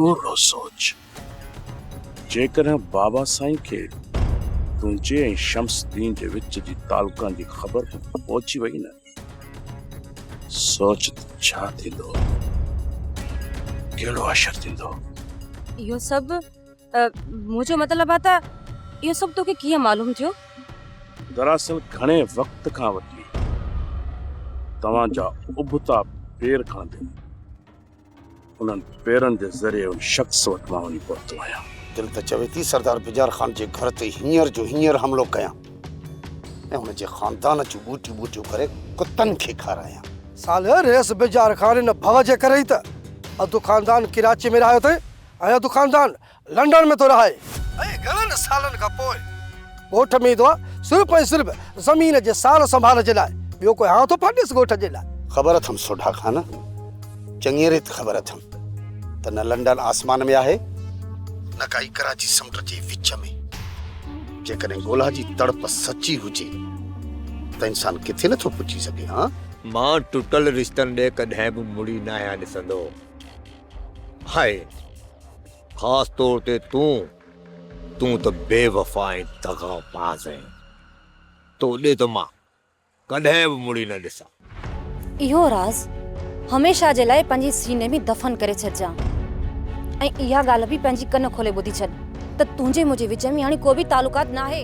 ٿورڙو سوچ. جيڪڏهن بابا سائين کي تنهنجي ۽ شمس الدين جي وچ جي تعلقن جي خبر پهچي وئي نه، سوچ ته ڇا ٿيندو؟ ڪهڙو حشر ٿيندو؟ اهو سڀ منهنجو مطلب آ ته اهو سڀ توکي ڪيئن معلوم ٿيو؟ دراصل گهڻي وقت کان وٺي توهان جا ابتا پير کڻندي انهن پيرن جي ذريعي ان شخص وٽ مان وڃي پهتو آهيان. دل ته چوي ٿي سردار بجار خان جي گهر تي هينئر جو هينئر حملو ڪيان ۽ هن جي خاندان جون ٻوٽيون ٻوٽيون ڪري ڪتن کي کارايان. صالح رئيس بجار خان ان ڀؤ جي ڪري ئي ته اڌ خاندان ڪراچي ۾ رهايو اٿئي ۽ اڌ خاندان لنڊن ۾ ٿو رهائي. ۽ گهڻن سالن کان پوء ڳوٺ ۾ ايندو آهي صرف ۽ صرف زمين جي سار سنڀال جي لاء، ٻيو ڪوئي هانء ٿو ڦاٽيس ڳوٺ جي لاء. خبر اٿم سوڍا خان، چڱيء ريت خبر اٿم ته نه لنڊن آسمان ۾ آهي، نه ڪائي ڪراچي سمنڊ جي وچ ۾. جيڪڏهن ڳولا جي تڙپ سچي هجي ته انسان ڪٿي نه ٿو پهچي سگهي، هان؟ مان ٽٽل رشتن ڏي ڪڏهن به مڙي ناهيان ڏسندو. هاء! خاص طور تي تون، تون ته بي وفا ۽ دغا باز آهين. تو ڏي ته مان ڪڏهن به مڙي نه ڏسان. اهو راز هميشه جي لاء پنهنجي سيني ۾ دفن ڪري ڇڏجان ۽ اها ڳالهه به پنهنجي ڪن کولي ٻڌي ڇڏ ته تنهنجي منهنجي وچ ۾ هاڻي ڪو به تعلقات ناهي.